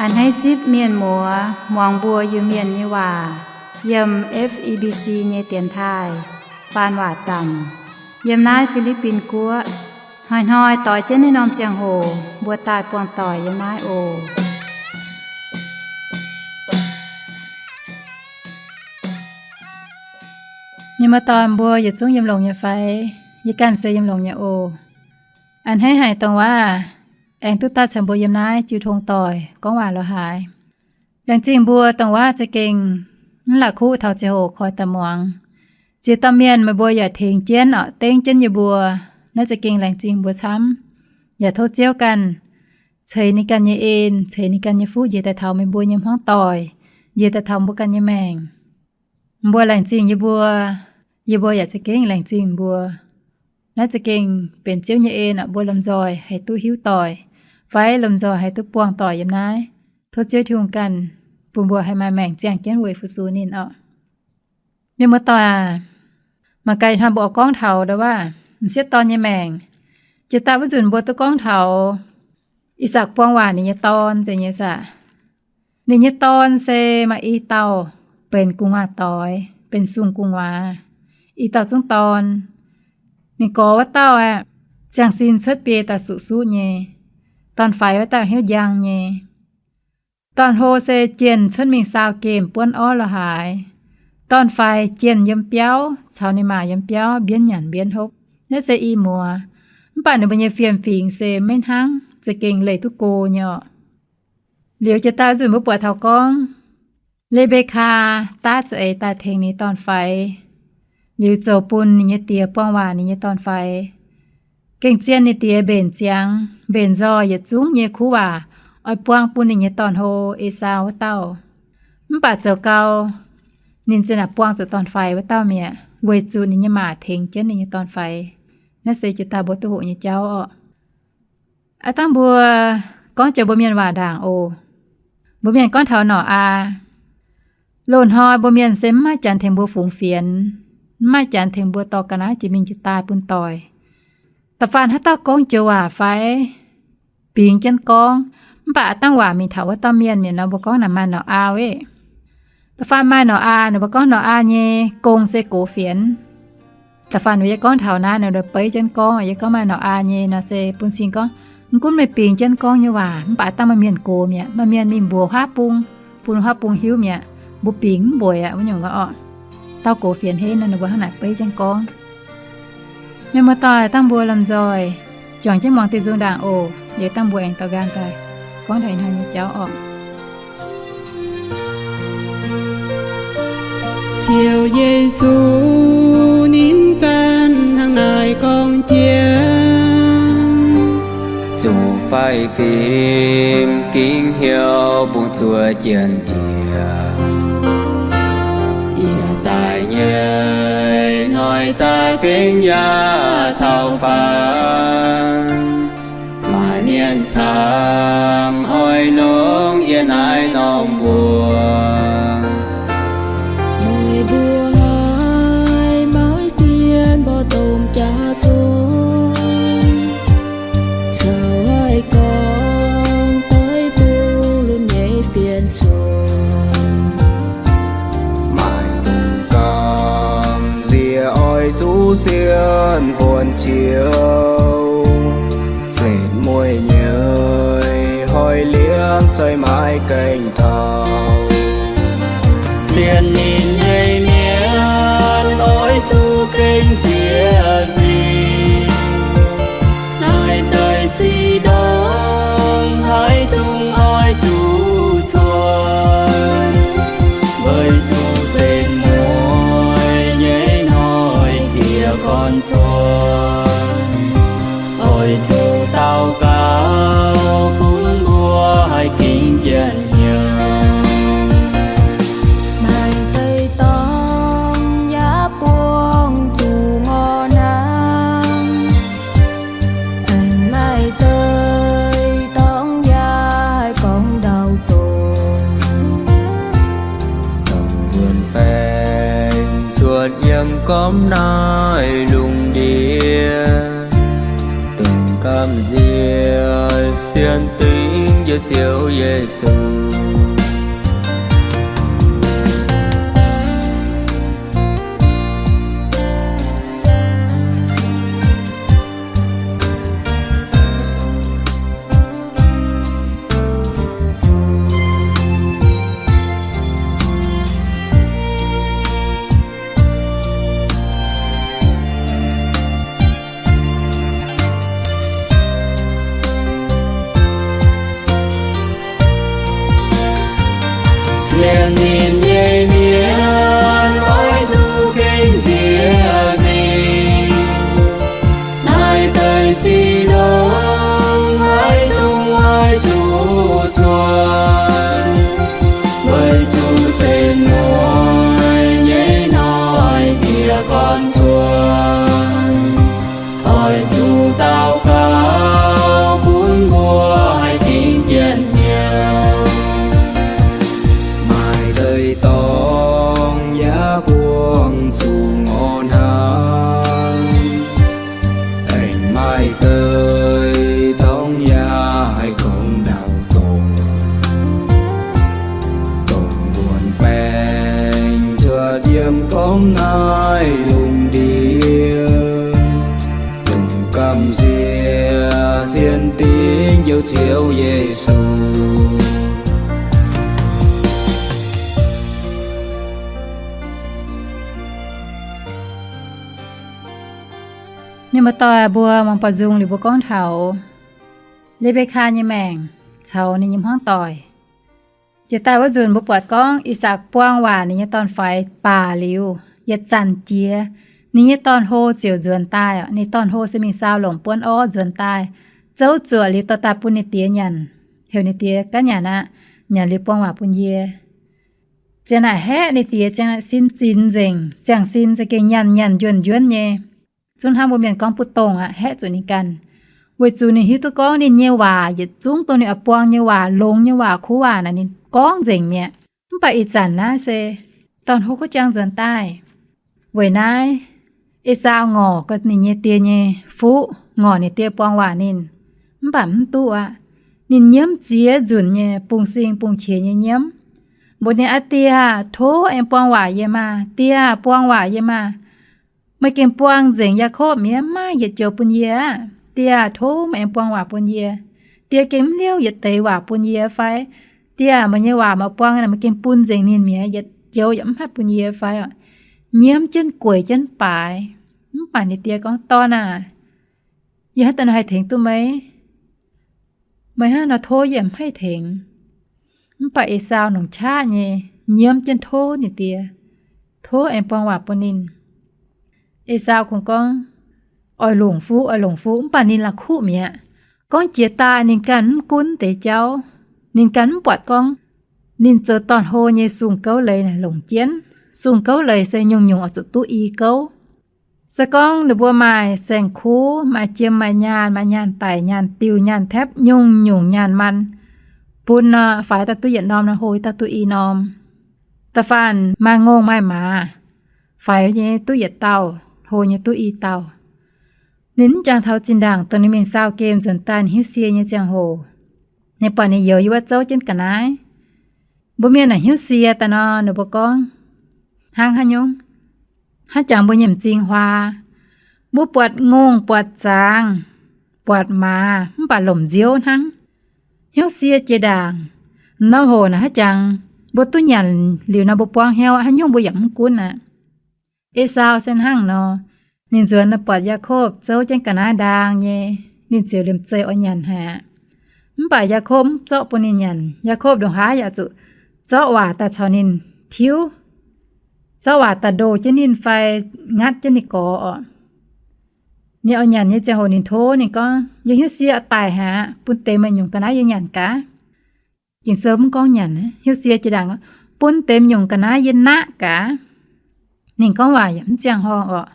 A'hneiv zipv mienh muoz muangx mbuo Iu-Mienh nyei waac yiem F E B C nyei dienx taaih faan waac zanc yiem naaiv Fi^li^bin Guoqv. Hnoi-hnoi doix jienv naaiv norm ziangh hoc mbuo daaih buangh doic yiem naaiv oc. Mienh muoz-doic mbuo yietc zungv yiem longx nyei fai? Yie ganh se yiem longx nyei oc. A'hneiv haic dongh waac aengx duqv daaih caux mbuo yiem naaiv jiu tong doic gorngv waac lorz haaix. Laengz zingh mbuo dongh waac za'gengh mv la'kuqv taux ziangh hoc koi daaih muangx. Ziex dauh mienh meih mbuo yaac tengx jienv orqc, dengv jienv yie mbuo. Naaiv za'gengh laengz zingh mbuo camv. Yaac tov Ziouv ganh ceix ninh ganh nyei en, ceix ninh ganh nyei fuqv njiec daaih taux meih mbuo nyei hmuangv doic, njiec daaih taux mbuo ganh nyei maengc. Mbuo laengz zingh yie mbuo, yie mbuo yaac za'gengh laengz zingh mbuo. Naaiv za'gengh benx Ziouv nyei en orqc, mbuo lomh nzoih haih duqv hiuv doic, fai lomh nzoih haih duqv buangh doic yiem naaiv. Tov Ziouv Tin-Hungh ganh bun mbuo haih maaih maengc ziangh jienv weic fu-sux ninh orqc. Mienh muoz-doic aac, mangc gaax ih hnoi mbuo oix gorngv taux ndau waac m'sieqv dorn nyei maengc. Jiex daaih wuov nzunc mbuo duqv gorngv taux Ih Sakc buang waac ninh nyei dorn nzengc nyei saah. Ninh nyei dorn se maaih i dauh benx gu'nguaaz doix, benx sung gu'nguaaz, i dauh zungv dorn. Ninh gorx wuov dauh aeqv, ziangh sin cuotv biei daaih suqv-suqv nyei. Dorn-faix wuov dauh hnyouv njang nyei. Dorn-hlo se jienh cuotv mingh saau gemh buonv orv lorz haaix. Dorn-faix jienh yiem biauv caux ninh maa yiem biauv mbienv nyanc mbienv hopv. Naaiv se i muoz. Mv baac ninh mbuo nyei fiem-fingx se maiv hnangv, za'gengh leih duqv go nyei orqc. Liuz jiex daaih nzunc mbuo buatc taux gorngv, Le^mbe^kaa daav za'eix daaih tengx ninh dorn-faix, liuz zoux bun ninh nyei die buang waac ninh nyei dorn-faix. Gengh zien ninh die mbenc ziangx, mbenc nzoih yietc zungv nyei kuv waac oix buang bun ninh nyei dorn-hlo, Esaau wuov dauh. Mv baac zoux gau, ninh zinh naaic buang zuqc dorn-faix wuov dauh mi'aqv, weic zuqc ninh nyei maa tengx jienv ninh nyei dorn-faix. Naaiv se jiex daaih mbuo duqv hoqc nyei jauv orqc. Aav dangh mbuo gorngv jiex mbuo mienh waac ndaangc oc. Mbuo mienh gorngv taux Nor^aa. Loz-hnoi mbuo mienh se mv maaih janx tengx mbuo fungx fienx, mv maaih janx tengx mbuo dorh ga'naaiv jiex mingh jiex daaih bun doic. Da'faanh haaix dauh gorngv joux waac fai bingx jienv gorngv, mv baac aav dangh waac mingh taux wuov dauh mienh mi'aqv nor, mbuo gorngv naaic maaih Nor^aa ev. Da'faanh maaih Nor^aa, ninh mbuo gorngv Nor^aa nyei gong se gox fienx. Da'faanh yie gorngv taux naaiv, ninh mbuo beiv jienv gorngv. Yie gorngv maaih Nor^aa nyei nor se bun cing gorngv, mv gunv meih bingx jienv gorngv nyei waac, mv baac dangh maaih mienh gox mi'aqv, maaih mienh mingh mbuox huaav bung, bun huaav bung hiuv mi'aqv. Mbuo bingx mv mbueiz aqv, wuov nyungc oc. Dauh gox fienx henv nor, ninh mbuo hnangv naaic beiv jienv gorngv. Mienh muoz-doic, dangh mbuo lomh nzoih juangc jienv muangx diuh nzung ndaangc oc. Liuz dangh mbuo aengx dorh nqaang daaih gorngv taux ih hnoi nyei jauv oc. Ziouv Yesu ninh ganh hnangv naaiv gorngv jienv, zuqc fai fim gingx hnyouv bungx zuov jienv yie. Yie daaih nyei hnoi za'gengh yaac taux faanv. Maaih mienh camv oix longc yie naaiv norm mbuox. Meih mbuo haiz maiv fienx mborqv domh jaax cuotv, caux haiz gorngv daiv bung lunx nyei fienx cuotv. Maaih dongh gamh nziex oix zuqc sienx fuonx ciouv, setv mueiz nyei hnoi liemh se maiv gaengh taux. Sienx ninh nyei mienh oix zuqc gengh nziex nzingh. Naaiv deix sic ndongc haaix zungv oix zuqc cuotv, weic zuqc setv mueiz nyei hnoi diex gorn cuotv. Oix zuqc daux gaux bun mbuo haih gingx jienv hnyouv. Naaiv deix dorngx yaac buangh zuqc ngorc hnaangx. Aengx naaiv deix dorngx yaac haih gorngv ndau dongh, dongh wuonh baengc cuotv yiem gormx naaiv lungh ndiev, dongh gamh nziex sienx dingc Ziouv Yesu. Sienx ninh nyei mienh oix zuqc gengh nziex nzengc. Naaiv deix sic ndongc haaix zungv oix zuqc cuotv, weic zuqc senx-mueiz nyei noic diex gorn cuotv. Oix zuqc daux gaux bun mbuo haih dingc jienv hnyouv. Maaih deix dorngx yaac buangh zuqc ngorc hnangv, aengx maaih deix dorngx yaac haih gorngv ndau-dorngx, dongh wuonx baengc cuotv yiem gorngv naaiv lungh ndiev. Dongh gamh nziex sienx dingc Njoux Ziouv Yesu. Mienh muoz-doic mbuo, muangx baaux nzung liuz mbuo gorngv taux Le^mbe^kaa nyei maengc caux ninh nyei hmuangv doic. Jiex daaih wuov nzunc mbuo buatc gorngv I^sakc buang waac ninh nyei dorn-faix baac liuz, yietc zanc jiex ninh nyei dorn-hlo ziouc nzuonx daaih. Ninh dorn-hlo se mingh saau longc buonv orv nzuonx daaih, zouv zuoqc liuz dorh daaih bun ninh diex nyanc, heuc ninh diex, Gaav nyanc aqv. Nyanc liuz buang waac bun yie. Ziang naaic haeqv ninh diex ziang naaic sin zinx nzengc, ziangh sin za'gengh nyanc nyanc njuonx njuonx nyei. Zungv hnangv mbuo mienh gorngv buv dongh aqv, haeqv zuqc ninh ganh. Weic zuqc ninh hiuv duqv gorngv ninh nyei waac yietc zungv dongh ninh oix buang nyei waac, longx nyei waac, kuv waac naaic ninh gorngv nzengc mi'aqv. Mv baac ih zanc naaiv se dorn-hlo kuv jangx nzuonx daaih. Weic naaiv, Esaau ngorc gaax ninh nyei die nyei fuqv, ngorc ninh die buang waac ninh, mv baac mv duqv aqv. Ninh nyiemv ziex nzunc nyei bungx sing bungx qiex nyei nyiemv, mbuox ninh, Aa die aah, tov aengx buang waac yie maah! Die aah, buang waac yie maah! Meih gengh buang nzengc Yaakopv mi'aqv, maiv maaih yietc joux bun yie aqv. Die aah, tov meih aengx buang waac bun yie. Die gengh mv liouh yietc deix waac bun yie fai? Die aah, meih nyei waac meih buang naaic meih gengh bun nzengc ninh mi'aqv, yietc joux yaac mv haih bun yie fai oc? Nyiemv jienv gueic jienv baaix. Mv baac ninh die gorngv, Dorn aah! Yie hnangv daaih nor haih tengx duqv meih? Meih hnangv nor tov yie mv haih tengx. Mv baac Esaau longc qaqv nyei nyiemv jienv tov ninh die, tov aengx buang waac bun ninh. Esaau kungx gorngv, Oix longc fuqv, oix longc fuqv, mv baac ninh la'kuqv mi'aqv. Gorngv jiex daaih ninh ganh mv gunv deix jauv. Ninh ganh mv buatc gorngv ninh zoux dorn-hlo nyei sung gouv leiz naaic longc jienv. Sung gouv leiz se nyungc-nyungc oix zuqc duqv i gouv. Se gorngv ninh mbuo maaih saeng-kuv, maaih jiem maaih nyaanh, maaih nyaanh daic, nyaanh diuh, nyaanh taepv, nyungc-nyungc nyaanh maan bun nor, faix daaih duqv yietc norm nor, hlo daaih duqv i norm. Da'faanh maaih ngongh maaih maaz, faix nyei duqv yietc dauh, hlo nyei duqv i dauh. Ninh mv jangx taux zinh ndaangc dongh ninh mingh saau gem nzuonx daaih ninh hnyouv sie nyei ziangh hoc, ninh buatc ninh youz yiem wuov zouv jienv ga'naaiv. Mbuo mienh naaic hnyouv sie daaih nor, ninh mbuo gorngv, Hnangv haaix nyungc? Hnangv jangx mbuo nyei m'zing huaa, mbuo buatc ngongh buatc zaangz, buatc maaz, mv baac lomc nziouv hnangv. Hnyouv sie jiex ndaangc, norm hoc naaic hnangv jangx mbuo duqv nyanc liuz nor mbuo buangv hnyouv aqv, haaix nyungc mbuo yaac mv gunv aqv. Esaau se hnangv nor, ninh nzuonx nor buatc Yaakopv zouv jienv ga'naaiv ndaang nyei, ninh ziouc liemh zeih oix nyanc haic aqv. Mv baac Yaakopv mv zorqv bun ninh nyanc. Yaakopv ndongc haaix yaac zuqc zorqv waac daaih caux ninh tiuv, zorqv waac daaih ndoh jienv ninh fai ngatv jienv ninh gorx oc. Ninh oix nyanc nyei ziangh hoc ninh tov, ninh gorngv, Yie hnyouv sie oix daic haic aqv, bun deix meih nyungc ga'naaiv yie nyanc gaax. Ging-Sou mv gorngv nyanc, hnyouv sie jiex ndaangc, Bun deix meih nyungc ga'naaiv yie naqv gaax. Ninh gorngv waac yaac mv ziangh horngh oc.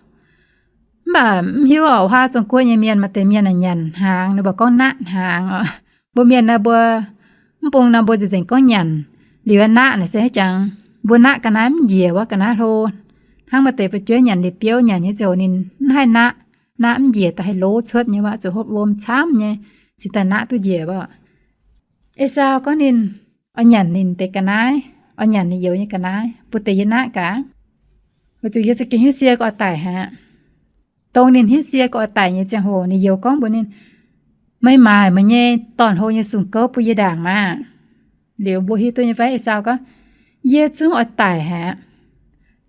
Mv baac mv hiuv oc, huaav Zong-Guoqv nyei mienh maaih deix mienh naaic nyanc hnaangx, ninh mbuo gorngv naqv hnaangx oc. Mbuo mienh naaiv mbuo mv bung nor mbuo nzengc-nzengc gorngv nyanc. Liuz naqv naaic se hnangv jangx, mbuo naqv ga'naaiv mv njiec wuov ga'naaiv hlo. Hnangv maaih deix fu'jueiv nyanc liuz biouv nyanc nyei ziouc ninh mv haih naqv, naqv mv njiec daaih haih lov cuotv nyei wuov, zuqc hopv wuom camv nyei, cingx daaih naqv duqv njiec wuov. Esaau gorngv ninh oix nyanc ninh deix ga'naaiv, oix nyanc ninh youz nyei ga'naaiv bun deix yie naqv gaax. Weic zuqc yie za'gengh hnyouv sie gorx oix daic haic aqv. Dongh ninh hnyouv sie gorx oix daic nyei ziangh hoc, ninh youz gorngv mbuox ninh, Meih maaic meih nyei dorn-hlo nyei sung-gouv bun yie ndaangc maah! Liuz mbuo hiuv duqv nyei fai? Esaau gorngv, Yie zungv oix daic haic aqv.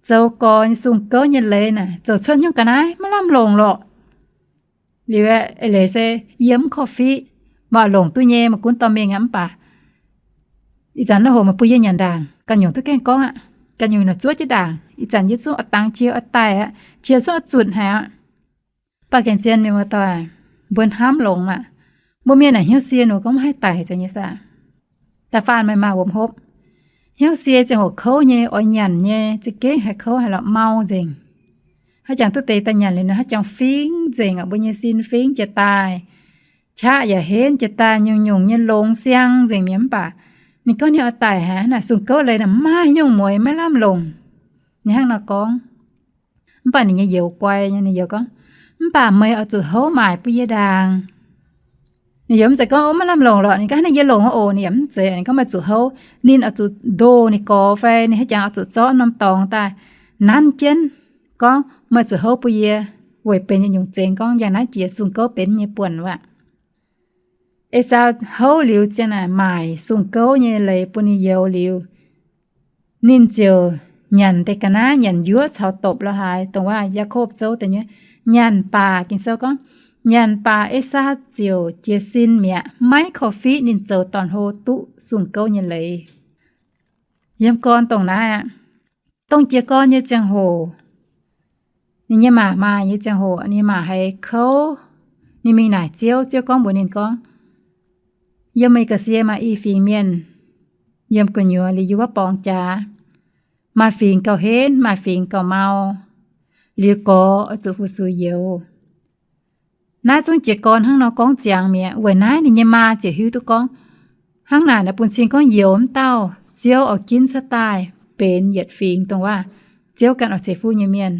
Zoux gorx nyei sung-gouv nyei leiz naaic zoux cuotv hnyouv ga'naaiv maiv lamh longc lorqc. Liuz eix leiz se yie mv korv-fiqv, maaih longc duqv nyei, maaih gunv dorh mingh aqv. Mv baac ih zanc naaiv hoc meih bun yie nyanc ndaangc, ganh nyungc duqv gaengh gorngv aqv. Ganh nyungc naaic zuov jienv ndaangc. Ih zanc yie zungv oix dangx qiex oix daic aqv, qiex zungv oix zunc haic aqv. Mv baac gengh zien mienh muoz-doic, mbuo hnamv longx aqv. Mbuo mienh naaic hnyouv sie nor gorngv maiv haih daic nyei saah. Da'faanh meih maaih wuom hopv, hnyouv sie ziangh hoc kouv nyei, oix nyanc nyei, za'gengh haiz kouv haiz lorqc, mau nzengc. Haaix jangx duqv deix daaih nyanc liuz nor, haaix jangx fingx nzengc aqv, mbuo nyei sin fingx jiez daaih, qaqv yaac henv jiez daaih, nyungc-nyungc nyei longx siang nzengc mi'aqv. Mv baac ninh gorngv ninh oix daic haic, naaic sung-gouv leiz naaic maiv maaih haaix nyungc mueiz, maiv lamh longc. Ninh hnangv nor gorngv. Mv baac ninh nyei youz guai nyei, ninh youz gorngv, Mv baac meih oix zuqc houv maaic bun yie ndaangc. Ninh yaac mv zeiz gorngv, Ov, maiv lamh longc lorqc. Ninh gorngv, Hnangv naaiv yie longc oc. Ninh yaac mv zeiz. Ninh gorngv, Meih zuqc houv. Ninh oix zuqc ndoh ninh gorx fai ninh haaix jangx oix zuqc zorqv norm dorngx daaih nanv jienv gorngv, Meih zuqc houv bun yie, weic benx yietc nyungc zengx gorngv yangh naaiv jiex sung-gouv benx nyei buonc aqv. Esaau houv liuz ziang naaic maaic sung-gouv nyei leiz bun ninh youz liuz, ninh ziouc nyanc deix ga'naaiv, nyanc njuov caux dopc lorz haaix, dongh waac Yaakopv zouv deix nyuoqv. Nyanc baac, Ging-Sou gorngv, nyanc baac Esaau ziouc jiez sin mi'aqv, maiv korv-fiqv ninh zoux dorn-hlo duqv sung-gouv nyei leiz. Yiem gorn dongh naaiv aqv. Dongh jiez gorn nyei ziangh hoc, ninh nyei maa maaih nyei ziangh hoc, ninh nyei maa haiz kouv, ninh mingh naaic Ziouv. Ziouv gorngv mbuox ninh gorngv, Yiem meih ga'sie maaih i fingx mienh, yiem gu'nyuoz liuz yie wuov borngz jaax, maaih fingx gauh henv, maaih fingx gauh mau, liuz gorx oix zuqc fu-sux youz. Naaiv zungv jiez gorn hnangv nor gorngv ziangx mi'aqv. Weic naaiv ninh nyei maa ziouc hiuv duqv gorngv, hnangv naaic naaic bun cing gorngv youz wuov dauh Ziouv oix ginv cuotv daaih benx yietc fingx dongh waac Ziouv ganh oix ceix fuqv nyei mienh.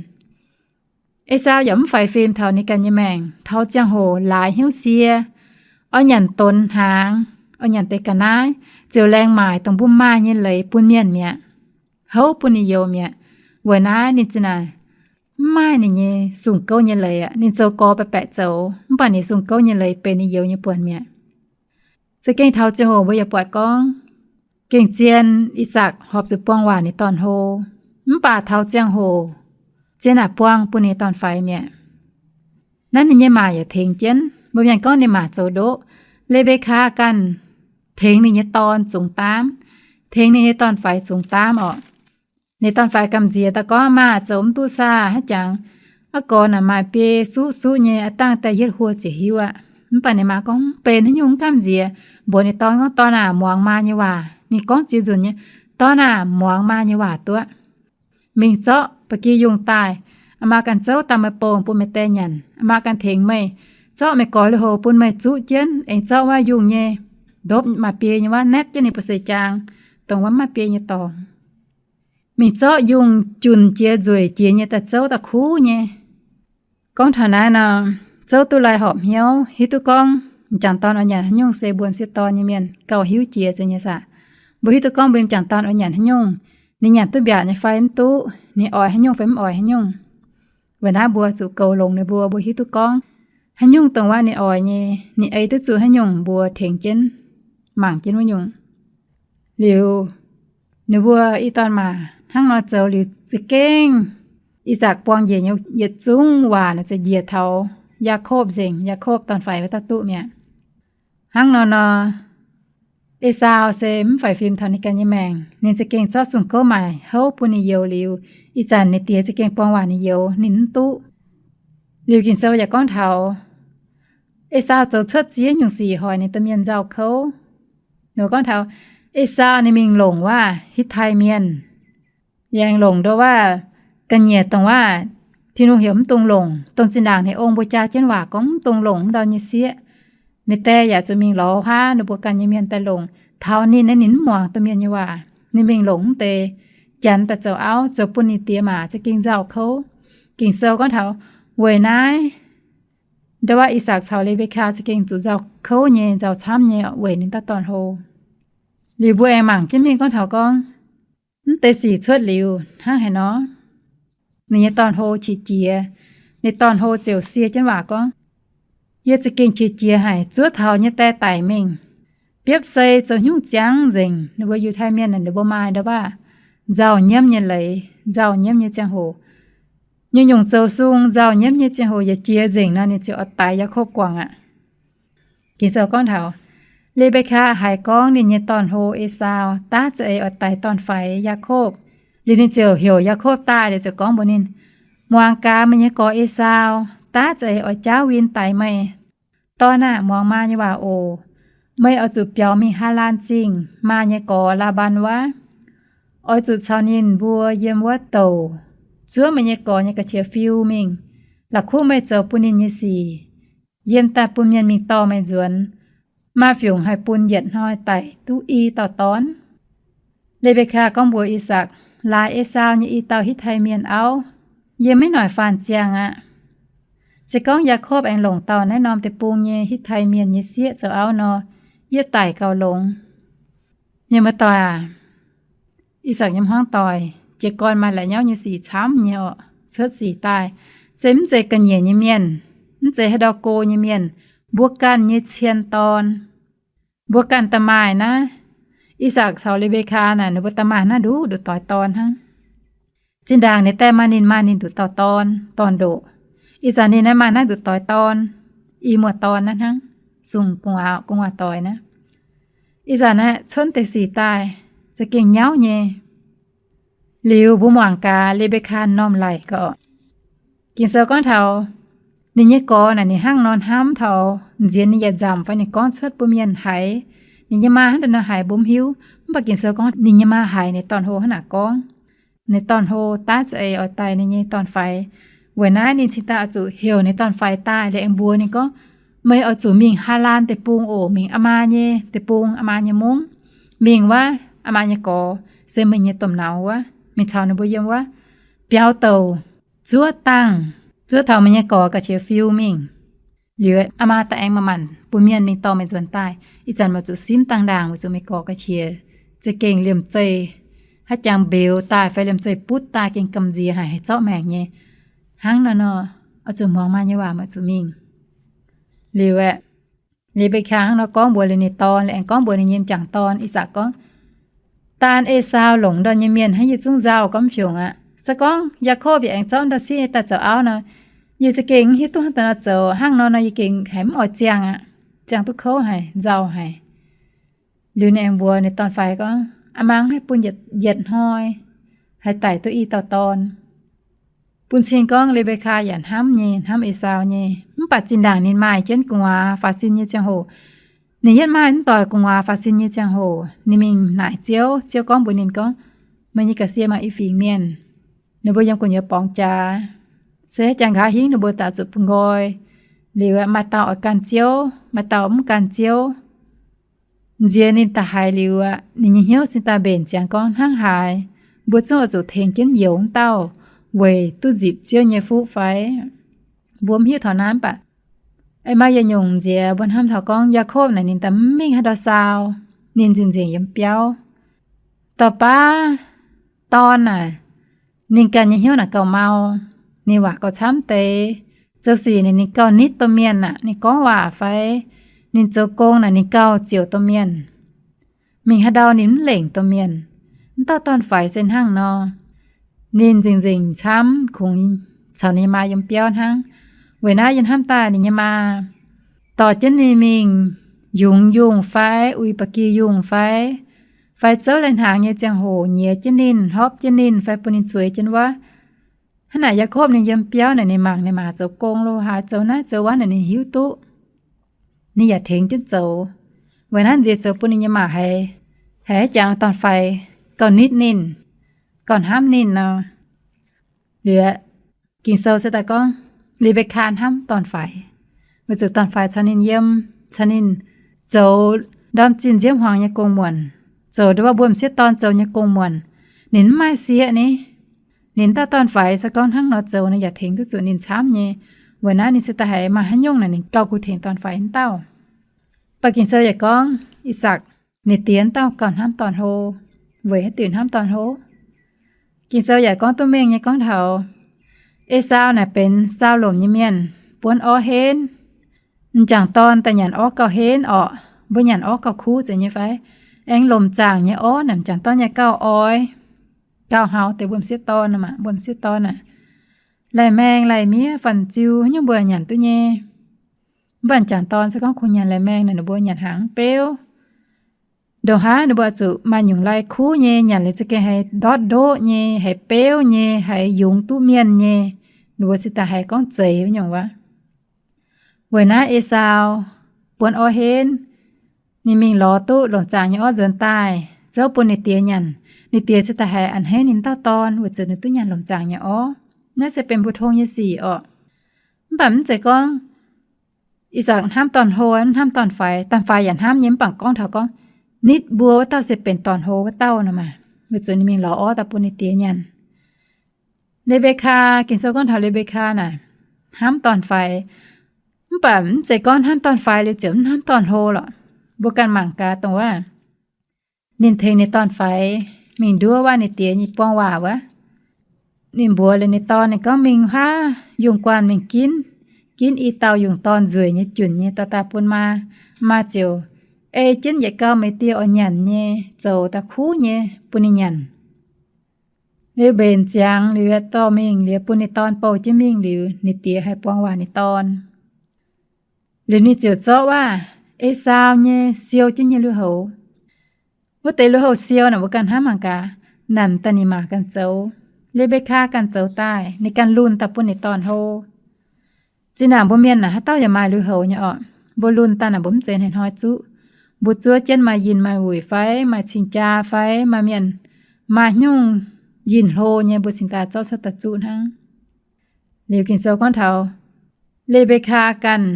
Esaau yaac mv faix fim taux ninh ganh nyei maengc, taux ziangh hoc laaix hnyouv sie, oix nyanc donx hnaangx, oix nyanc deix ga'naaiv, ziouc laengz maaic dongh mbuo maaih nyei leiz bun mienh mi'aqv, houv bun ninh youz mi'aqv. Weic naaiv ninh za'naaic mv maaih ninh nyei sung-gouv nyei leiz aqv. Ninh zoux gorx baeqc baeqc zoux, mv baac ninh sung-gouv nyei leiz benx ninh youz nyei buonc mi'aqv. Za'gengh taux ziangh hoc mbuo yaac buatc gorngv, gengh zien I^sakc horpc zuqc buang waac ninh dorn-hlo, mv baac taux ziangh hoc zien naaic buang bun ninh dorn-faix mi'aqv. Naaiv ninh nyei maa yaac tengx jienv. Mbuo mienh gorngv ninh maa zoux ndoqv. Le^mbe^kaa ganh tengx ninh nyei dorn zungx daamv, tengx ninh nyei dorn-faix zungx daamv orqc. Ninh dorn-faix gamh nziex daaih gorngv, Maa, zoux mv duqv saah, haaix jangx aqv gorx naaic maaih biei suqv suqv nyei, aav dangh daaih yietv hluo ziouc hiuv aqv. Mv baac ninh maa gorngv, Mv benx haaix nyungc, mv gamh nziex. Mbuox ninh dorn gorngv, Dorn aah, muangx maa nyei waac. Ninh gorngv ziex nzunc nyei, Dorn aah, muangx maa nyei waac duqv. Mingh zorqv ba'gi yungh daaih. Aa maa ganh zouv daaih meih bouh bun meih die nyanc. Aa maa ganh tengx meih zorqv meih gorx lui-houx bun meih zuqv jienv, aengx zorqv wuov yungh nyei ndopv maaih biei nyei wuov naetv jienv ninh buoz seix jaang, dongh wuov maaih biei nyei dorngx. Mingh zorqv yungh junc jiex nzueic jiex nyei daaih zouv daaih kuv nyei. Gorngv taux naaiv nor, zouv duqv lai horpc hnyouv, hiuv duqv gorngv m'jangc dorn oix nyanc haaix nyungc se mbuo m'sieqv dorn nyei mienh gauh hiuv jiex nyei saah. Mbuo hiuv duqv gorngv mbuo m'jangc dorn oix nyanc haaix nyungc, ninh nyanc duqv mbiaauc nyei fai mv duqv, ninh oix haaix nyungc fai mv oix haaix nyungc. Weic naaiv mbuo zuqc goux longx ninh mbuo, mbuo hiuv duqv gorngv haaix nyungc dongh wuov ninh oix nyei, ninh ei duqv zuqc haaix nyungc, mbuo tengx jienv, mangc jienv wuov nyungc. Liuz, ninh mbuo i dorn-maac hnangv nor zoux liuz za'gengh, I^sakc buang njiec nyei yietc zungv waac naaic ziouc njiec taux Yaakopv nzengc. Yaakopv dorn-faix wuov dauh duqv mi'aqv. Hnangv nor nor, Esaau se mv faix fim taux ninh ganh nyei maengc. Ninh za'gengh zorqv sung gouv maaic houv bun ninh youz liuz, ih zanc ninh diex za'gengh buang waac ninh youz, ninh mv duqv. Liuz Ging-Sou yaac gorngv taux Esaau zoux cuotv ziex nyungc sic hoic ninh domh mienh nzauh kouv. Ninh gorngv taux Esaau ninh mingh longc wuov Hitv^tai Mienh, yaac longc nduov wuov ga'nyiec dongh wuov Tin-Hungh heuc mv dungx longc, dongh zinh ndaangc ninh ong mbuo jaa jienv waac gorngv mv dungx longc wuov dauh nyei sieqv. Ninh die yaac zuqc mingh lorz huaav ninh mbuo ganh nyei mienh daaih longc. Taux ninh naaiv ninh mv muangx domh mienh nyei waac. Ninh mingh longc mv deix janx daaih zoux auv, zoux bun ninh diex maac za'gengh nzauh kouv. Ging-Sou gorngv taux weic naaiv nduov wuov I^sakc caux Le^mbe^kaa za'gengh zuqc nzauh kouv nyei, nzauh camv nyei weic ninh dauh dorn-hlo. Liuz mbuo aengx mangc jienv mingh gorngv taux gorngv, mv deix sic cuotv liuz hnangv haaix nor, ninh nyei dorn-hlo qiex jiez. Ninh dorn-hlo ziouc sie jienv waac gorngv, yie za'gengh qiex jiez haic, zuov taux nyei die daic mingh. Biopv sei zoux hnyouv ziangv nzengc. Ninh mbuo Yiutai Mienh ninh mbuo maaih ndoqv baav nzauh nyiemv nyei leiz, nzauh nyiemv nyei ziangh hoc. Nyungc-nyungc zoux sung nzauh nyiemv nyei ziangh hoc yietc jiex nzengc nor, ninh ziouc oix daix Yaakopv guangc aqv. Ging-Sou gorngv taux, Le^mbe^kaa haiz gorngv ninh nyei dorn-hlo, Esaau, daav za'eix oix daix dorn-faix, Yaakopv. Liuz ninh ziouc heuc Yaakopv daaih, liuz ziouc gorngv mbuox ninh, Muangx gaax meih nyei gorx, Esaau, daav za'eix oix jaauv win daix meih. Dorn aah! Muangx maa nyei waac oc. Meih oix zuqc biaux mingh Haalaan Zingh, maa nyei gorx, Laa^mbaan, wuov. Oix zuqc caux ninh mbuo yiem wuov douc, zuov meih nyei gorx nyei ga'qiex fiu mingh, la'kuqv meih zoux bun ninh nyei sic, yiem daaih bun mienh mingh dorh meih nzuonx. Maa fiungc haih bun yietc hnoi daic duqv i dauh dorn. Le^mbe^kaa gorngv mbuox I^sakc, Laaix Esaau nyei i dauh Hitv^tai Mienh auv, yie maiv noic faanh ziangh aqv. Se gorngv Yaakopv aengx longc dauh naaiv norm deic-bung nyei Hitv^tai Mienh nyei sieqv zoux auv nor, yie daic gauh longx. Mienh muoz-doic aac, I^sakc nyei hmuangv doic jiez gorn maaih la'nyauv nyei sic camv nyei orqc. Cuotv sic daaih se mv zeiz ga'nyiec nyei mienh, mv zeiz haaix ndau go nyei mienh, mbuo ganh nyei cien dorn. Mbuo ganh da'maaih naaiv, I^sakc caux Le^mbe^kaa naaic, ninh mbuo da'maaih naaiv nduqc nduqc doix dorn hnangv. Zinh ndaangc ninh daeh maaih ninh maaih ninh nduqc dauh dorn, dorn-ndoqc. Ih zanc ninh naaiv maaih naaiv nduqc doix dorn, i muoz-dorn naaiv hnangv, sung gu'nguaaz, gu'nguaaz doix naaiv. Ih zanc naaiv cuotv deix sic daaih za'gengh nyauv nyei. Liuz mbuo muangx gaax Le^mbe^kaa norm laic gaax. Ging-Sou gorngv taux ninh nyei gorx naaic ninh hnangv nor hnamv taux nziex ninh yietc nzamc fai ninh gorngv cuotv bun mienh haiz, ninh nyei maa hnangv daaih nor haiz mbuo mv hiuv. Mv baac Ging-Sou gorngv ninh nyei maa haiz ninh dorn-hlo hnangv naaic gorngv, ninh dorn-hlo daav za'eix oix daic ninh nyei dorn-faix. Weic naaiv ninh cingx daaih oix zuqc heuc ninh dorn-faix daaih liuz aengx mbuox ninh gorngv, meih oix zuqc mingh Haalaan Deic-Bung oc, mingh aa maa nyei deic-bung, aa maa nyei mungv, mingh wuov aa maa nyei gorx se meih nyei domh nauz wuov, mingh caux ninh mbuo yiem wuov biaux douc, zuov dangh, zuov taux meih nyei gorx ga'qiex fiu mingh. Liuz aa maa daaih aengx manc-manc bun mienh mingh dorh meih nzuonx daaih. Ih zanc meih zuqc simv dangh ndaangc weic zuqc meih gorx ga'qiex za'gengh liemh zeih haaix jangx mbeux daaih fai liemh zeih butv daaih gengh gamh nziex haic, haih zorqv maengc nyei. Hnangv naaiv nor, oix zuqc muangx maa nyei waac, meih zuqc mingh. Liuz aeqv, Le^mbe^kaa hnangv nor gorngv mbuox liuz ninh dorn, liuz aengx gorngv mbuox ninh nyei m'jangc dorn, I^sakc gorngv, Daan Esaau longc ndorn nyei mienh hnangv yie zungv nzauh gormx fiungc aqv. Se gorngv Yaakopv yaac aengx zorqv ndorn sieqv nyei daaih zoux auv nor, yie za'gengh mv hiuv duqv hnangv daaih nor zoux. Hnangv nor nor yie gengh haiz mv oix ziangh aqv. Ziangh duqv kouv haic, nzauh haic. Liuz ninh aengx mbuox ninh dorn-faix gorngv, Aa maa haih bun yietc, yietc hnoi haih daic duqv i dauh dorn. Bun cing gorngv Le^mbe^kaa yaac hnamv nyei, hnamv Esaau nyei. Mv baac zinh ndaangc ninh maaih jienv gu'nguaaz faaux sin nyei ziangh hoc, ninh yietv maaih mv doic gu'nguaaz faaux sin nyei ziangh hoc, ninh mingh naaic Ziouv. Ziouv gorngv mbuox ninh gorngv, Meih nyei ga'sie maaih i fingx mienh. Ninh mbuo yiem gu'nyuoz borngz jaax, se haaix jangx nqa'haav hingv ninh mbuo daaih zuqc bungx nqoi. Liuz maaih dauh oix ganh Ziouv, maaih dauh mv ganh Ziouv. Nziex ninh daaih haiz liuz aqv, ninh nyei hnyouv cingx daaih mbenc ziangx gorngv, Hnangv haaix, mbuo zungv oix zuqc tengx jienv youz wuov dauh weic duqv nzipc Ziouv nyei fuqv fai? Mbuo mv hiuv taux naaiv mv baac ei maaih yietc nyungc nziex mbuo hnamv taux gorngv Yaakopv naaic ninh daaih mv mingh haaix ndau saau, ninh nzengc-nzengc yiem biauv. Dauh baav dorn naaic, ninh ganh nyei hnyouv naaic gauh mau, ninh waac gauh camv deix. Zoux sic naaic ninh gauh nitv domh mienh aqv. Ninh gorngv waac fai ninh zoux gong naaic ninh gauh ziouc domh mienh. Mingh haaix ndau ninh mv lengc domh mienh. Mv dauh dorn-faix se hnangv nor, ninh nzengc-nzengc camv, kungx caux ninh nyei maa yiem biauv hnangv. Weic naaiv yie hnamv daaih ninh nyei maa dorh jienv ninh mingh yungz yungh fai uix ba'gi yungh fai, fai zouv lai-hnaangx nyei ziangh hoc nyiex jienv ninh, hlorpv jienv ninh fai bun ninh zueiz jienv wuov. Hnangv naaic Yaakopv ninh yiem biauv naaic ninh mangc ninh maa zoux gong lo haaix, zoux naaiv zoux wuov naaic ninh hiuv duqv, ninh yaac tengx jienv zoux. Weic naaiv nziex zoux bun ninh nyei maa haiz, haiz haaix jangx dorn-faix gauh nitv ninh, gauh hnamv ninh nor. Liuz Ging-Sou se daaih gorngv, Li^mbe^kaa hnamv dorn-faix, weic zuqc dorn-faix caux ninh yiem, caux ninh zoux ndorm zinh nziouv hmuangx nyei gong-muonc, zoux ndau wuov mbuo m'sieqv dorn zoux nyei gong-muonc. Ninh mv maaih sieqv ni. Ninh dauh dorn-faix se gorngv hnangv nor zoux nor yaac tengx duqv zuqc ninh camv nyei. Weic naaiv ninh se daaih haiz maaih haaix nyungc naaic ninh gauh kuh tengx dorn-faix wuov dauh. Mv baac Ging-Sou yaac gorngv I^sakc Ninh diex dauh gauh hnamv dorn-hlo, weic haaix diuc hnamv dorn-hlo? Ging-Sou yaac gorngv duqv mengh nyei gorngv taux Esaau naaic benx saau lomc nyei mienh, buonv orv henv. M'jangc dorn daaih nyanc orv gauh henv orqc. Mbuo nyanc orv gauh kuv zeiz nyei fai? Aengx lomc zaangc nyei orv naaic m'jangc dorn nyei gauh oix, gauh hauv deix mbuo m'sieqv dorn, mbuo m'sieqv dorn aah, lai-maeng lai-miev fan-ziu nyungc mbuo nyanc duqv nyei. Mv baac m'jangc dorn se gorngv kungx nyanc lai-maeng naaic ninh mbuo nyanc hnaangx beuv. Ndongc haaix ninh mbuo zuqc maaih nyungc lai kuv nyei, nyanc liuz za'gengh haiz ndortv ndoqv nyei, haiz beuv nyei, haiz yungz duqv mienh nyei, ninh mbuo cingx daaih haiz gorngv zeiz nyungc wuov. Weic naaiv Esaau buonv orv henv, ninh mingh lorz duqv lomc zaangc nyei orv nzuonx daaih zouv bun ninh diex nyanc. Ninh diex cingx daaih haiz a'hneiv ninh dauh dorn weic zuqc ninh duqv nyanc lomc zaangc nyei orv. Naaiv se benx mbu'tong nyei sic orqc. Mv baac mv zeiz gorngv Esaau hnamv dorn-hlo, hnamv dorn-faix. Dorn-faix yaac hnamv nyei, mv baac gorngv taux gorngv nitv mbuo wuov dauh se benx dorn-hlo wuov dauh nor maah, weic zuqc ninh mingh lorz orv daaih bun ninh diex nyanc. Le^mbe^kaa, Ging-Sou gorngv taux Le^mbe^kaa naaic hnamv dorn-faix. Mv baac mv zeiz gorngv hnamv dorn-faix liuz ziouc mv hnamv dorn-hlo lorqc. Mbuo ganh mangc gaax dongh wuov, ninh tengx ninh dorn-faix mingh nduov waac ninh diex nyei buang waac wuov. Ninh mbuox liuz ninh dorn, ninh gorngv, mingh haav yungh guanh mingh ginv, ginv i dauh yungh dorn nzueic nyei junc nyei dorh daaih bun maa. Maa ziouc ei jienv yietc gauh meih die oix nyanc nyei, zoux daaih kuv nyei bun ninh nyanc. Liuz mbenc ziangx liuz, dorh mingh liuz, bun ninh dorn bouh jienv mingh liuz, ninh diex haih buang waac ninh dorn. Liuz ninh ziouc zorqv waac, Esaau nyei siou jienv nyei lui-houx. Wuov deix lui-houx siou naaic mbuo ganh hnamv mangc gaax, namx daaih ninh mangc ganh zoux. Le^mbe^kaa ganh zoux daaih, ninh ganh lunh daaih bun ninh dorn hlo. Zinh ndaangc mbuo mienh naaic haaix dauh yaac maaih lui-houx nyei orqc. Mbuo lunh daaih naaic mbuo mv zeiz hnoi-hnoi zuqv. Mbuo zuov jienv maaih yinh maaih wuic fai maaih cing-jaa fai maaih mienh maaih nyungc yinh hlo nyei mbuo cingx daaih zorqv cuotv daaih zuqv hnangv. Liuz Ging-Sou gorngv taux Le^mbe^kaa ganh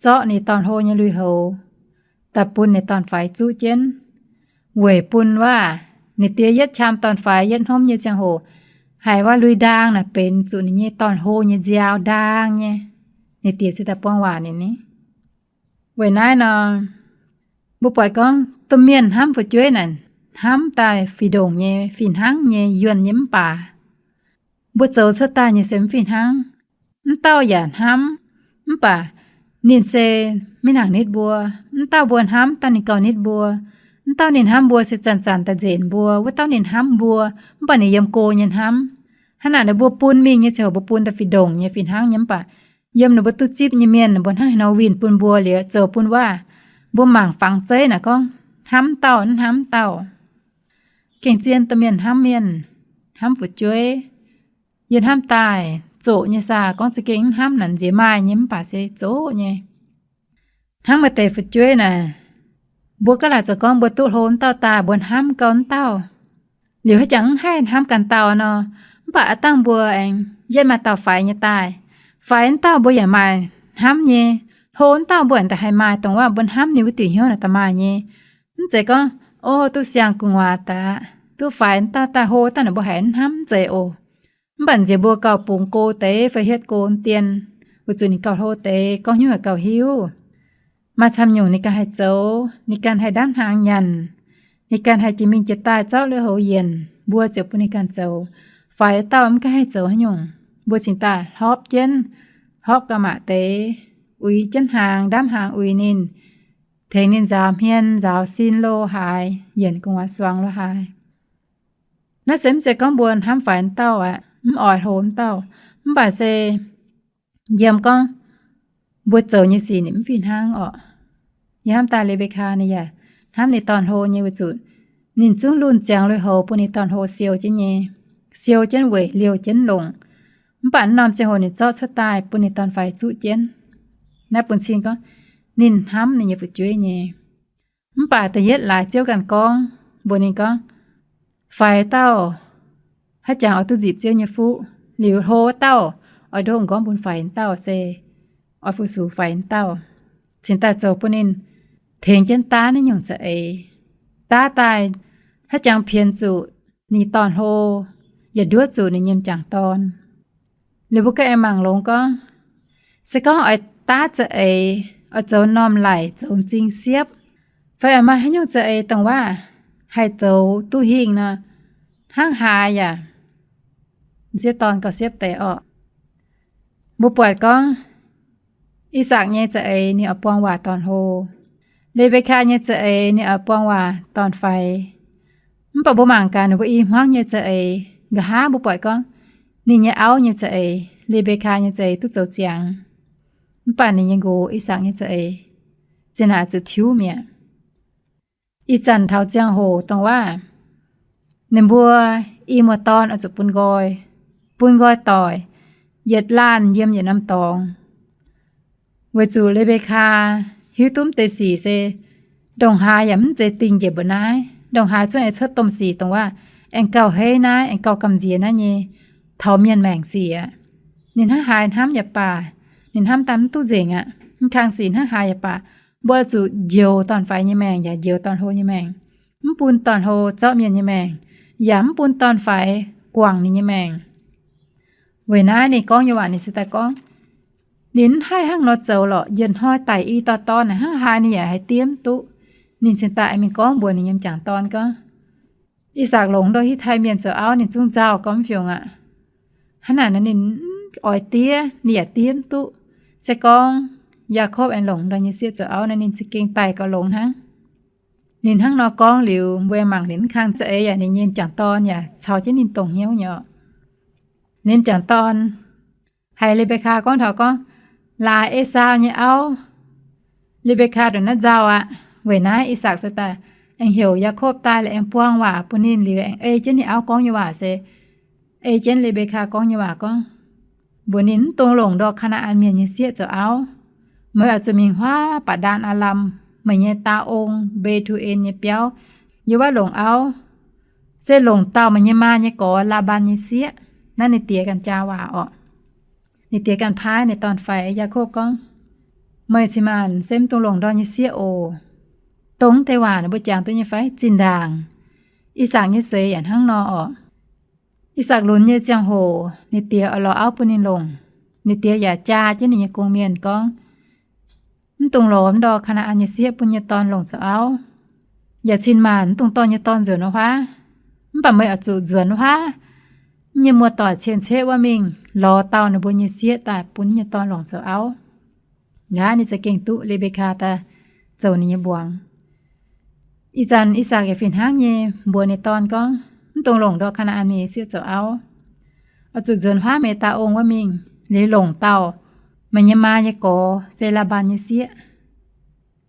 zorqv ninh dorn hlo nyei lui-houx daaih bun ninh dorn-faix zuqv jienv, weic bun waac ninh diex yietv qam dorn-faix yietv hnomv nyei ziangh hoc haiz waac lui-ndaang naaic benx zuqc ninh nyei dorn hlo nyei nziaaux ndaang nyei. Ninh diex cingx daaih buang waac ninh ni. Weic naaiv nor, mbuo buatc gorngv domh mienh hnamv fu'jueiv naaic, hnamv daaih fih ndongc nyei, fih hnangv nyei, yuonh nyei mv baac mbuo zoux cuotv daaih nyei se mv fih hnangv. Mv dauh yaac hnamv, mv baac ninh se maiv nangc nitv mbuo. Mv dauh mbuo hnamv, dauh ninh gauh nitv mbuo. Mv dauh ninh hnamv mbuo se zanc-zanc daaih nzenc mbuo. Wuov dauh ninh hnamv mbuo, mv baac ninh yiem go nyei hnamv. Hnangv naaic ninh mbuo bun mingh nyei ziangh hoc mbuo bun daaih fih ndongc nyei, fih hnangv nyei mv baac yiem ninh mbuo duqv zipv nyei mienh, ninh mbuo hnangv haaix nor winh bun mbuo liuz, zoux bun waac mbuo mangc fangx zeiv naaic gorngv hnamv dauh mv hnamv dauh. Gengh zien domh mienh hnamv mienh, hnamv fu'jueiv. Yie hnamv daaih zoqc nyei saah, gorngv za'gengh mv hnamv naaic nziex maaih nyei mv baac se zoqc nyei. Hnangv maaih deix fu'jueiv naaic, mbuo gaav laaic zoux gorngv mbuo duqv hlo wuov dauh daaih, mbuo hnamv gau wuov dauh. Liuz haaix jangx mv haih hnamv ganh dauh nor, mv baac aav dangh mbuo aengx yietv maaih dauh faix nyei daaih. Faix wuov dauh mbuo yaac maaih hnamv nyei. Hlo wuov dauh mbuo aengx daaih haih maaih dongh waac mbuo hnamv ninh wuov diuc hnyouv naaic daaih maaih nyei. Mv zeiz gorngv, o, duqv siang gu'nguaaz daaih, duqv faix wuov dauh daaih, hlo wuov dauh naaic mbuo haiz mv hnamv, mv zeiz oc. Mv baac nziex mbuo gauh bungx go deix fai hietv go dien, weic zuqc ninh gauh hlo deix, gorngv hnyouv gauh hiuv. Maaih camv nyungc ninh ganh haih zoux, ninh ganh haih ndaamv hnaangx nyanc, ninh ganh haih jiex mingh jiex daaih zorqv lui-houx yienc, mbuo ziouc bun ninh ganh zoux. Faix dauh mv ganh haih zoux haaix nyungc, mbuo cingx daaih hlorpv jienv, hlorpv gauh maac deix, uix jienv hnaangx, ndaamv hnaangx uix ninh, tengx ninh nzaaux hmien, nzaaux sin lo haaix, yienc gu'nguaaz suangx lo haaix. Naaiv se mv zeiz gorngv mbuo hnamv faix wuov dauh aqv, mv oix hlo wuov dauh, mv baac se yiem gorngv mbuo zoux nyei sic ninh mv fih hnangv orqc. Yie hnamv daaih Le^mbe^kaa ninh yaac hnamv ninh dorn-hlo nyei weic zuqc ninh zungv lunh ziangx lui-houx bun ninh dorn-hlo siou jienv nyei, siou jienv weic liouh jienv longc. Mv baac norm ziangh hoc ninh zorqv cuotv daaih bun ninh dorn-faix zuqv jienv. Naaiv bun cing gorngv ninh hnamv ninh nyei fu'jueiv nyei. Mv baac da'yietv laaix Ziouv ganh gorngv mbuox ninh gorngv, faix dauh haaix jangx oix duqv nzipc Ziouv nyei fuqv, liuz hlo wuov dauh oix ndoqv m'nqorngv bun faix wuov dauh se oix fu-sux faix wuov dauh, cingx daaih zoux bun ninh tengx jienv daav naaiv nyungc za'eix. Daav daaih haaix jangx pienx zuqc ninh dorn-hlo, yaac nduov zuqc ninh nyei m'jangc dorn. Liuz mbuo ganh aengx mangc longx gorngv, se gorngv oix daav za'eix, oix zoux m'normh laic, zoux m'zing siepv, Fai aeqv, maaih haaix nyungc za'eix dongh waac haih zoux duqv hingh nor, hnangv haaix yaac m'sieqv dorn gauh siepv deix orqc. Mbuo buatc gorngv I^sakc nyei za'eix ninh oix buang waac dorn-hlo, Le^mbe^kaa nyei za'eix ninh oix buang waac dorn-faix. Mv baac mbuo mangc gaax ninh mbuo i hmuangv nyei za'eix. Nqa'haav mbuo buatc gorngv ninh nyei auv nyei za'eix, Le^mbe^kaa nyei za'eix duqv zoux ziangx, mv baac ninh nyei nqox, I^sakc nyei za'eix, zinh naaic zuqc tiuv mi'aqv. Ih zanc taux ziangh hoc dongh waac ninh mbuo i muoz-dorn oix zuqc bun nqoi, bun nqoi doic, yietc laanh yiem yietc norm dorngx. Weic zuqc Le^mbe^kaa hiuv duqv mv deix sic se ndongc haaix yaac mv zeiz dingh njiec mbuo naaiv. Ndongc haaix zungv aengx cuotv domh sic dongh waac aengx gauh heiv naaiv, aengx gauh gamh nziex naaiv nyei taux mienh maengc sic aqv. Ninh hnangv haaix hnamv yaac baac, ninh hnamv daaih mv duqv nzengc aqv. Mv kang sic hnangv haaix yaac baac, mbuo oix zuqc njoux dorn-faix nyei maengc yaac njoux dorn-hlo nyei maengc, mv bun dorn-hlo zorqv mienh nyei maengc, yaac mv bun dorn-faix guangc ninh nyei maengc. Weic naaiv ninh gorngv nyei waac ninh se daaih gorngv, ninh mv haih hnangv nor zoux lorqc. Yietc hnoi daic i dauh dorn naaic hnangv haaix ninh yaac haih diev mv duqv. Ninh cingx daaih mingh gorngv mbuox ninh nyei m'jangc dorn gorngv, I^sakc longc ndau hitv taaih mienh zoux auv ninh zungv nzauh gorngv mv fiungc aqv. Hnangv naaic nor ninh mv oix diev, ninh yaac diev mv duqv. Se gorngv Yaakopv aengx longc ndau nyei sieqv zoux auv nor ninh za'gengh daic gauh longx hnangv. Ninh hnangv nor gorngv liuz, mbuo mangc ninh mv kang za'eix yaac ninh nyei m'jangc dorn yaac caux jienv ninh dongh hnyouv nyei orqc. Ninh m'jangc dorn haiz Le^mbe^kaa gorngv taux gorngv, laaix Esaau nyei auv, Le^mbe^kaa ndongc naaiv nzauh aqv. Weic naaiv I^sakc se daaih aengx heuc Yaakopv daaih liuz aengx buang waac bun ninh liuz aengx ei jienv ninh auv gorngv nyei waac se, ei jienv Le^mbe^kaa gorngv nyei waac gorngv, mbuox ninh mv dungx longc ndor Kaa^naa^an Mienh nyei sieqv zoux auv. Meih oix zuqc mingh huaav Baac^ndaan Aalam, meih nyei daa ong Mbe^tu^en nyei biauv, yiem wuov longc auv, se longc dauh meih nyei maa nyei gorx, Laa^mbaan nyei sieqv. Naaiv ninh diex ganh jaa waac orqc. Ninh diex ganh paaiv ninh dorn-faix Yaakopv gorngv, meih cin-maanc se mv dungx longc ndor nyei sieqv oc. Dongh deix waac ninh mbuo jangx duqv nyei fai? Zinh ndaangc I^sakc nyei seix yaac hnangv nor orqc. I^sakc lunx nyei ziangh hoc ninh diex oix lorz auv bun ninh longc. Ninh diex yaac jaa jienv ninh nyei gong-mienh gorngv, mv dungx lorz ndor Kaa^naa^an nyei sieqv bun nyei dorn longc zoux auv. Yaac cin-maanc mv dungx dorh nyei dorn nzuonx wuov huaav. Mv baac meih oix zuqc nzuonx wuov huaav nyei muoz-doic cien-ceqv wuov mingh lorz dauh ninh mbuo nyei sieqv daaih bun nyei dorn longc zoux auv. Nqa'haav ninh za'gengh duqv Le^mbe^kaa daaih zoux ninh nyei mbuangz. Ih zanc I^sakc yaac fih hnangv nyei mbuox ninh dorn gorngv, mv dungx longc ndor Kaa^naa^an Mienh sieqv zoux auv. Oix zuqc nzuonx huaav meih daa ong wuov mingh, liuz longc dauh meih nyei maa nyei gorx se Laa^mbaan nyei sieqv.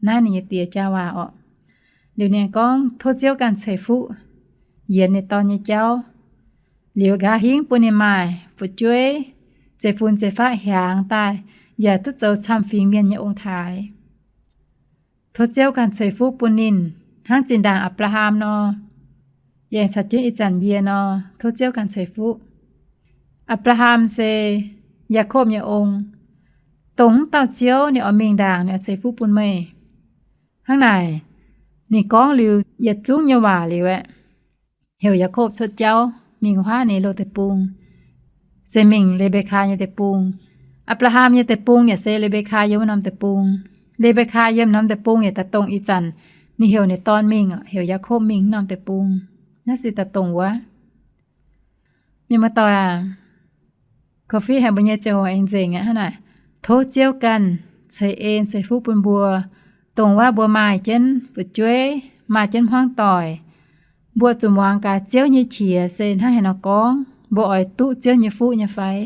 Naaiv ninh nyei diex jaa waac orqc. Liuz ninh gorngv tov Ziouv ganh ceix fuqv yienx ninh dorn nyei jauv. Liuz nqa'haav hingv bun ninh maaih fu'jueiv, zeiv-fun zeiv-faqv hiaangx daaih, yaac duqv zoux camv-fingx mienh nyei ong-taaix. Tov Ziouv ganh ceix fuqv bun ninh hnangv zinh ndaangc Apc^laa^ham nor, yaac caux jienv ih zanc yie nor, tov Ziouv ganh ceix fuqv. Apc^laa^ham se Yaakopv nyei ong. Dongh wuov dauh Ziouv ninh oix mingh ndaangc ninh oix ceix fuqv bun meih. Hnangv naaic, ninh gorngv liuz yietc zungv nyei waac liuz aeqv, heuc Yaakopv cuotv jauv mingh huaav ninh loz-deic-bung, se mingh Le^mbe^kaa nyei deic-bung. Apc^laa^ham nyei deic-bung yaac se Le^mbe^kaa yiem wuov norm deic-bung. Le^mbe^kaa yiem norm deic-bung yaac daaih dongh ih zanc ninh heuc ninh dorn mingh, heuc Yaakopv mingh norm deic-bung. Naaiv se daaih dongh wuov. Mienh muoz-doic aac, korv-fiqv haic mbuo nyei ziangh hoc aengx nzengc aqv. Hnangv naaic, tov Ziouv ganh ceix en ceix fuqv bun mbuo, dongh wuov mbuo maaih jienv fu'jueiv, maaih jienv hmuangv doic, mbuo zuqc muangx gaax Ziouv nyei qiex se hnangv haaix nor gorngv. Mbuo oix duqv Ziouv nyei fuqv nyei fai?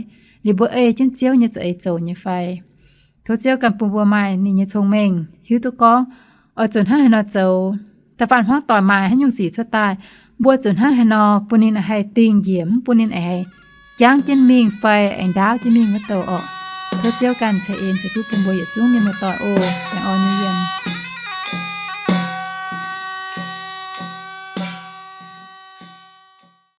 Liuz mbuo ei jienv Ziouv nyei za'eix zoux nyei fai? Tov Ziouv ganh bun mbuo maaih ninh nyei cong-mengh hiuv duqv gorngv oix zuqc hnangv haaix nor zoux. Da'faanh hmuangv doic maaih haaix nyungc sic cuotv daaih, mbuo zuqc hnangv haaix nor bun ninh haih dingh njiec, mv bun ninh aengx jangv jienv mingh fai aengx ndaauv jienv mingh wuov douh orqc. Tov Ziouv ganh ceix en ceix fuqv bun mbuo yietc zungv mienh muoz-doic oc. Baengh orn nyei yiem.